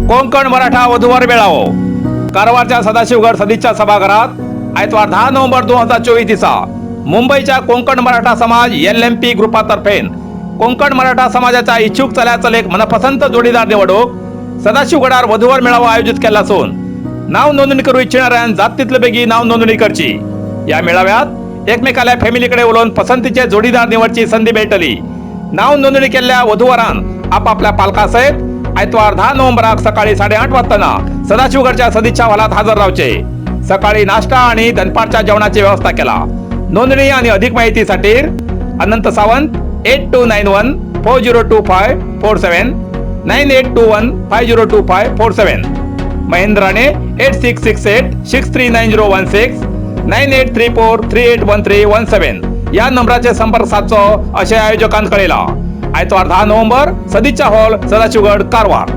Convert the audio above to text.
कोंकण मराठा वधूवर मेळावो कारवारच्या सदाशिवगड सदिच्छा सभागृहात आयतवार 10 नोव्हेंबर 2024 दिसा मुंबईच्या कोंकण मराठा समाज एलएमपी ग्रुपातर्फे कोंकण मराठा समाजाच्या इच्छुक चल्या चलेक मनपसंत जोडीदार निवडूक सदाशिवगडार वधूवर मेळावा आयोजित केला असून नाव नोंदणी करू इच्छिणाऱ्यान जात तितले बेगी नाव नोंदणी करची. या मेळाव्यात एकमेकाल्या फॅमिलीकडे उलोवन पसंतीचे जोडीदार निवडची संधी मेळटली. नाव नोंदणी केल्ल्या वधूवरान आपापल्या पालकासयत आयतवार 10 नोव्हेंबराक सकाळी 8:30 वाजताना सदाशिवगडच्या सदिच्छा हॉलात हजर रावचे. सकाळी नाश्ता आणि दनपारच्या जेवणाची व्यवस्था केला. नोंदणी आणि अधिक माहितीसाठी अनंत सावंत, 8291402547, 9821502547, महेंद्र राणे, 8668639016, 9834381317 या नंबराचे संपर्क साधचो असे आयोजकान कळयला. आयतवार 10 नोव्हेंबर, सदिच्छा हॉल, सदाशिवगड, कारवार.